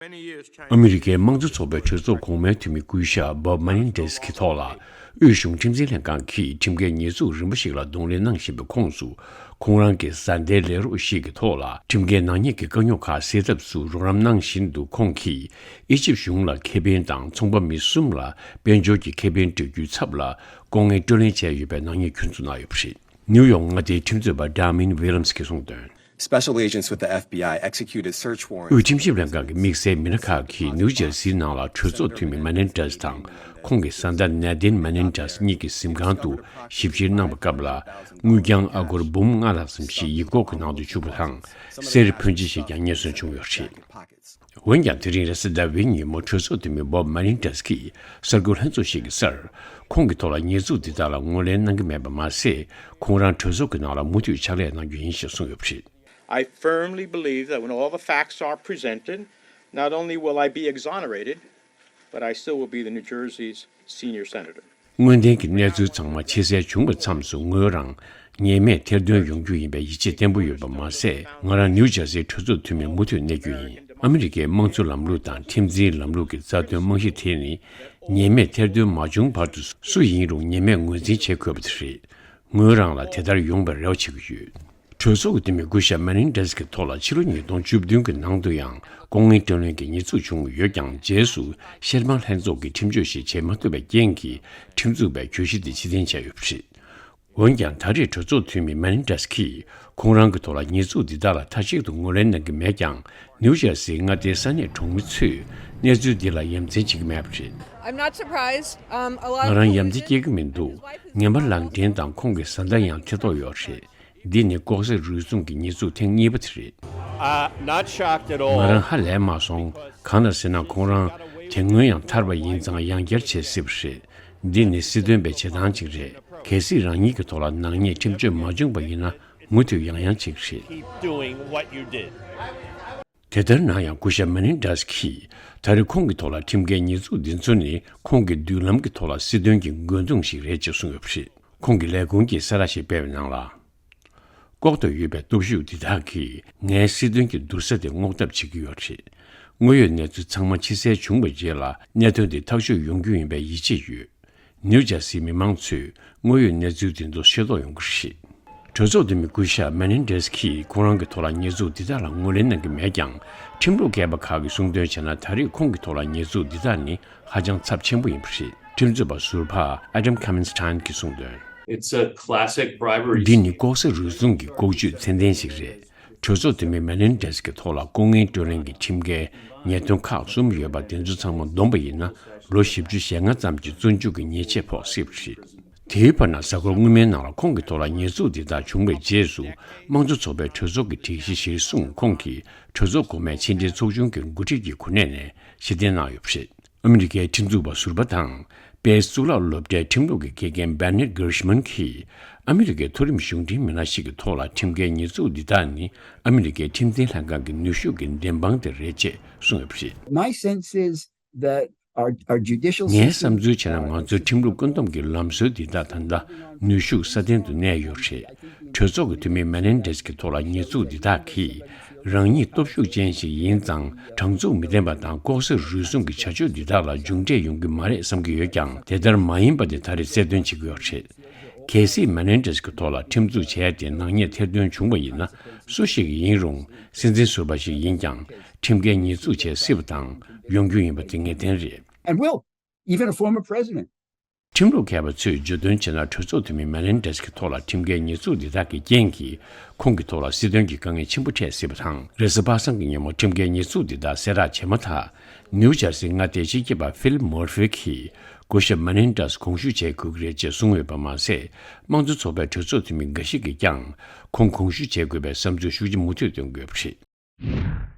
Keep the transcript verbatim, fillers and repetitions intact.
ཨ་མི་རི་ཀའི་དམངས་གཙོ་ཚོགས་པའི་གྲོས་ཚོགས་གོང་མའི་འཐུས་མི་སྐུ་ཞབས་Bob Menendez་གྱི་ཐོག་ལ། དབུས་གཞུང་ཁྲིམས་འཛིན་ལྷན་ཁང་གིས་ཁྲིམས་འགལ་ཉེས་འཛུགས་རིམ་པ་ཞིག་ལ་གདོང་ལེན་གནང་བཞིན་པའི་ཁོངས་སུ། ཁོང་རང་གི་བཟའ་ཟླའི་ལས་རོགས་ཤིག་གི་ཐོག་ལ་ཁྲིམས་འགལ་ནག་ཉེས་ཀྱི་དཀའ་རྙོག་ཁག་སེལ་ཐབས་སུ་རོགས་རམ་གནང་བཞིན་དུ། ཁོང་གིས་ཨི་ཇིབ་གཞུང་ལ་ཁེ་ཕན་དང་ཚོང་པ་མི་གསུམ་ལ་དཔལ་འབྱོར་གྱི་ཁེ་ཕན་སྤྲོད་རྒྱུའི་ཚབ་ལ་ལྐོག་རྔན་སྤྲོད་ལེན་བྱས་ཡོད་པའི་ནག་ཉེས་ཁྱོན་འཛུགས་གནང་ཡོད་པ་རེད། ནིའུ་ཡོག་མངའ་སྡེའི་ཁྲིམས་རྩོད་པ་Damian Williams་གྱིས་གསུངས་དོན། Special agents with the F B I executed search དབུས་warrants. ཁྲིམས་ཞིབ་ལྷན་ཁང་གི་དམིགས་བསལ་མི་སྣ་ཁག་གིས་ནིའུ་ཇར་སིའི་ནང་ལ་གྲོས་ཚོགས་འཐུས་མི་Menendez་དང་ཁོང་གི་བཟའ་ཟླ་Nadine Menendez་གཉིས་ཀྱི་གཟིམ་ཁང་དུ་ཞིབ་བཤེར་གནང་བའི་སྐབས་ལ། དངུལ་རྐྱང་ཨ་སྒོར་འབུམ་ལྔ་ལྷག་ཙམ་ཞིག་ཡིག་ཁོག་གི་ནང་དུ་བཅུག་པ་དང་། གསེར་ཕོན་ཆེ་ཞིག་ཀྱང་རྙེད་སོན་བྱུང་ཡོད་པ་རེད། འོན་ཀྱང་། དེ་རིང་རེས་གཟའ་ཟླ་བའི་ཉིན་མོ་གྲོས་ཚོགས་འཐུས་མི་Bob Menendez་གྱིས་གསར་འགོད་ལྷན་ཚོགས་ཤིག་གི་སར། ཁོང་གི་ཐོག་ལ་ཉེས་འཛུགས་འདི་དག་ལ་ངོས་ལེན་གནང་གི་མེད་པ་མ་ཟད། ཁོང་རང་གྲོས་ཚོགས་ཀྱི་ནང་ལ་མུ་མཐུད་ཕྱག་ལས་གནང་རྒྱུ་ཡིན་ཞེས་གསུངས་ཡོད་པ་རེད། I firmly believe that when all the facts are presented, not only will I be exonerated, but I still will be the New Jersey's senior senator. དངོས་བདེན་གྱི་གནས་ཚུལ་ཚང་མ་ཕྱི་གསལ་བྱུང་བའི་མཚམས་སུ། ངོས་རང་ཉེས་མེད་ཐེར་འདོན་ཡོང་རྒྱུ་ཡིན་པའི་ཡིད་ཆེས་བརྟན་པོ་ཡོད་པ་མ་ཟད། ང་རང་ནིའུ་ཇར་སིའི་གྲོས་ཚོགས་འཐུས་མི་མུ་མཐུད་གནས་རྒྱུ་ཡིན། ཨ་མི་རི་ཀའི་དམངས་གཙོ་ལམ་ལུགས་དང་ཁྲིམས་འཛིན་ལམ་ལུགས་ཀྱི་རྩ་དོན་རྨང་གཞི་དེ་ནི། ཉེས་མེད་ཐེར་འདོན་མ་བྱུང་བར་དུ་སུ་ཡིན་རུང་ཉེས་མེད་ངོས་འཛིན་བྱེད་དགོས་པ་དེ་རེད། ངོས་རང་ལ་དེ་ལྟར་ཡོང་བའི་རེ་བ་བྱེད་ཀྱི་ཡོད། གྲོས་ཚོགས་ཀྱི་འཐུས་མི་སྐུ་ཞབས་Menendez་གྱི་ཐོག་ལ་ཕྱི་ལོ་ཉིས་སྟོང་བཅུ་བདུན་གྱི་ནང་དུ་ཡང་ལྐོག་རྔན་སྤྲོད་ལེན་གྱི་ཉེས་འཛུགས་བྱུང་ཡོད་ཀྱང་། རྗེས་སུ་ཤེར་མང་ལྷན་ཚོགས་ཀྱིས་ཁྲིམས་གཅོད་ཞིག་བྱེད་མ་ཐུབ་པའི་རྐྱེན་གྱིས། ཁྲིམས་འཛུགས་པས་གྱོད་གཞི་དེ་ཕྱིར་འཐེན་བྱས་ཡོད་པ་རེད། འོན་ཀྱང་། ད་རེས་གྲོས་ཚོགས་འཐུས་མི་Menendez་གྱིས་ཁོང་རང་གི་ཐོག་ལ་ཉེས་འཛུགས་འདི་དག་ལ་མཐའ་གཅིག་ཏུ་ངོས་ལེན་གནང་གི་མེད་ཀྱང་། ནིའུ་ཇར་སིའི་མངའ་སྡེའི་ས་གནས་གྲོང་མི་ཚོས་གནས་ཚུལ་འདི་ལ་ཡ་མཚན་བྱེད་ཀྱི་མེད་པ་རེད། I'm not surprised. Um, a lot of ང་རང་ཡ་མཚན་སྐྱེ་གི་མི་འདུག་ངན་པ་ལག་འདྲེན་དང་ཁོང་གི་བཟའ་ཟླ་ཡང་ཐེ་གཏོགས་ཡོད་རེད། འདི་ནི་ལྐོག་ཟ་རུལ་སུངས་ཀྱི་ཉེས་འཛུགས་ཐེངས་གཉིས་པ་དེ་རེད། Uh, not shocked at all. ང་རང་ཧ་ལས་མ་སོང་། གང་ལ་ཟེར་ན། ཁོང་རང་དེ་སྔོན་ཡང་ཐར་བ་ཡིན་ཙང་ཡང་བསྐྱར་བྱེད་སྲིད་པ་རེད། འདི་ནི་སྲིད་དོན་པའི་བྱེད་སྟངས་ཅིག་རེད། གལ་སྲིད་རང་ཉིད་ཀྱི་ཐོག་ལ་ནག་ཉེས་ཁྲིམས་གཅོད་མ་བྱུང་བ་ཡིན་ན། མུ་མཐུད་ཡང་ཡང་བྱེད་ཀྱི་རེད། Keep doing what you did. དེ་ལྟར་ན་ཡང་། སྐུ་ཞབས་Menendez་གྱིས་ད་རེས་ཁོང་གི་ཐོག་ལ་ཁྲིམས་འགལ་ཉེས་འཛུགས་འདི་ཚོ་ནི། ཁོང་གི་མདུན་ལམ་གྱི་ཐོག་ལ་སྲིད་དོན་གྱི་རྒོལ་རྡུང་ཞིག་རེད་ཅེས་གསུངས་ཡོད་པ་རེད། ཁོང་གི་ལས་ཁུངས་ཀྱིས་གསལ་བསྒྲགས་ཤིག་སྤེལ་བའི་ནང་ལ། ལྐོག་ཏུ་ཡོད་པའི་སྟོབས་ཤུགས་འདི་དག་གིས་ངའི་སྲིད་དོན་གྱི་འདུག་ས་དེ་སྔོག་ཐབས་བྱེད་ཀྱི་ཡོད་རེད། དངོས་ཡོད་གནས་ཚུལ་ཚང་མ་ཕྱི་གསལ་བྱུང་བའི་རྗེས་ལ། གནད་དོན་འདི་ཐག་གཅོད་ཡོང་རྒྱུ་ཡིན་པའི་ཡིད་ཆེས་ཡོད། ནིའུ་ཇར་སིའི་མི་མང་ཚོས་དངོས་ཡོད་གནས་ཚུལ་འདི་ཚོ་ཤེས་རྟོགས་ཡོང་གི་རེད། གྲོས་ཚོགས་འཐུས་མི་སྐུ་ཞབས་Menendez་གྱིས་ཁོང་རང་གི་ཐོག་ལ་ཉེས་འཛུགས་འདི་དག་ལ་ངོས་ལེན་གནང་གི་མེད་ཀྱང་། ཁྲིམས་ལུགས་མཁས་པ་ཁག་གིས་གསུངས་དོན་བྱས་ན། ད་རེས་ཁོང་གི་ཐོག་ལ་ཉེས་འཛུགས་འདི་དག་ནི་ཧ་ཅང་ཚབས་ཆེན་པོ་ཡིན་པ་རེད། ཁྲིམས་རྩོད་པ་ཟུར་པ་Adam Kamenstein་གྱིས་གསུངས་དོན། It's a classic bribery. འདི་ནི་ལྐོག་ཟ་རུལ་སུངས་ཀྱི་ལྐོག་ཇུས་ཚད་ལྡན་ཞིག་རེད། གྲོས་ཚོགས་འཐུས་མི་Menendez་གྱི་ཐོག་ལ་ལྐོག་རྔན་སྤྲོད་ལེན་གྱི་ཁྲིམས་འགལ་ཉེས་དོན་ཁག་གསུམ་ཡོད་པ་དེ་ཚོ་ཚང་མ་བསྡོམས་པ་ཡིན་ན། ལོ་བཞི་བཅུ་ཞེ་ལྔ་ཙམ་གྱི་བཙོན་འཇུག་གི་ཉེས་ཆད་ཕོག་སྲིད་པ་རེད། དེའི་བར་ན། གཟའ་འཁོར་སྔོན་མའི་ནང་ལ་ཁོང་གི་ཐོག་ལ་ཉེས་འཛུགས་འདི་དག་བྱུང་བའི་རྗེས་སུ། དམངས་གཙོ་ཚོགས་པའི་གྲོས་ཚོགས་ཀྱི་སྒྲིག་གཞི་གཞིར་བཟུང་། ཁོང་གིས་གྲོས་ཚོགས་གོང་མའི་ཕྱི་འབྲེལ་ཚོགས་ཆུང་གི་འགོ་ཁྲིད་ཀྱི་གོ་གནས་ནས་ཕྱིར་འཐེན་གནང་ཡོད་པ་རེད། ཨ་མི་རི་ཀའི་ཁྲིམས་འཛུགས་པ་ཟུར་པ་དང་། དཔལ་གཙུག་ལག་སློབ་གྲྭའི་ཁྲིམས་ལུགས་ཀྱི་དགེ་རྒན་Benedict Gershman་གྱིས། ཨ་མི་རི་ཀའི་མཐོ་རིམ་གཞུང་འབྲེལ་མི་སྣ་ཞིག་གི་ཐོག་ལ་ཁྲིམས་འགལ་ཉེས་འཛུགས་འདི་དག་ནི། ཨ་མི་རི་ཀའི་ཁྲིམས་འཛིན་ལྷན་ཁང་གི་ནུས་ཤུགས་ཀྱི་བདེན་དཔང་དེ་རེད་ཅེས་གསུངས་ཡོད་པ་རེད། My sense is that our, our judicial ངའི་བསམ་system, ཚུལ་བྱས་ན། ང་ཚོའི་ཁྲིམས་ལུགས་བཀོད་འདོམས་ཀྱི་ལམ་སྲོལ་འདི་དག་ད་ལྟ་ནུས་ཤུགས་སྲ་བརྟན་དུ་གནས་ཡོད་རེད། གྲོས་ཚོགས་ཀྱི་འཐུས་མི་Menendez་གྱི་ཐོག་ལ་ཉེས་འཛུགས་འདི་དག་གིས། རང་ཉིད་སྟོབས་ཤུགས་ཅན་ཞིག་ཡིན་ཙང་། དྲང་ཚུགས་མི་ལྡན་པ་དང་ལྐོག་ཟ་རུལ་སུངས་ཀྱི་བྱ་སྤྱོད་འདི་དག་ལ་མཇུག་འབྲས་ཡོང་གི་མ་རེད་བསམ་གྱི་ཡོད་ཀྱང་། དེ་ལྟར་མ་ཡིན་པ་དེ་ད་རེས་གསལ་སྟོན་བྱེད་ཀྱི་ཡོད་རེད། གལ་སྲིད་Menendez་གྱི་ཐོག་ལ་ཁྲིམས་འཛུགས་བྱས་ཏེ་ནག་ཉེས་ཐེར་འདོན་བྱུང་བ་ཡིན་ན། སུ་ཞིག་ཡིན་རུང་། སྲིད་འཛིན་ཟུར་པ་ཞིག་ཡིན་ཀྱང་། ཁྲིམས་འགལ་ཉེས་འཛུགས་བྱེད་སྲིད་པ་དང་ཡོང་རྒྱུ་ཡིན་པ་དེ་ངེས་གཏན་རེད། And will, even a former president. ཁྲིམས་ལུགས་མཁས་པ་ཚོས་བརྗོད་དོན་བྱས་ན། གྲོས་ཚོགས་འཐུས་མི་Menendez་གྱི་ཐོག་ལ་ཁྲིམས་འགལ་ཉེས་འཛུགས་འདི་དག་གི་རྐྱེན་གྱིས། ཁོང་གི་ཐོག་ལ་སྲིད་དོན་གྱི་དཀའ་ངལ་ཆེན་པོ་འཕྲད་སྲིད་པ་དང་། རེས་གཟའ་པ་སངས་ཀྱི་ཉིན་མོ་ཁྲིམས་འགལ་ཉེས་འཛུགས་འདི་དག་གསལ་བསྒྲགས་བྱས་མ་ཐག་ནིའུ་ཇར་སིའི་མངའ་སྡེའི་སྤྱི་ཁྱབ་པ་Phil Murphy་གྱིས། སྐུ་ཞབས་Menendez་དགོངས་ཞུ་བྱེད་དགོས་ཀྱི་རེད་ཅེས་གསུངས་ཡོད་པ་མ་ཟད། དམངས་གཙོ་ཚོགས་པའི་གྲོས་ཚོགས་འཐུས་མི་འགའ་ཞིག་གིས་ཀྱང་། ཁོང་དགོངས་ཞུ་བྱེད་དགོས་པའི་བསམ་ཚུལ་ཤུགས་ཆེ་མུ་མཐུད་འདོན་དགོས་པ་རེད།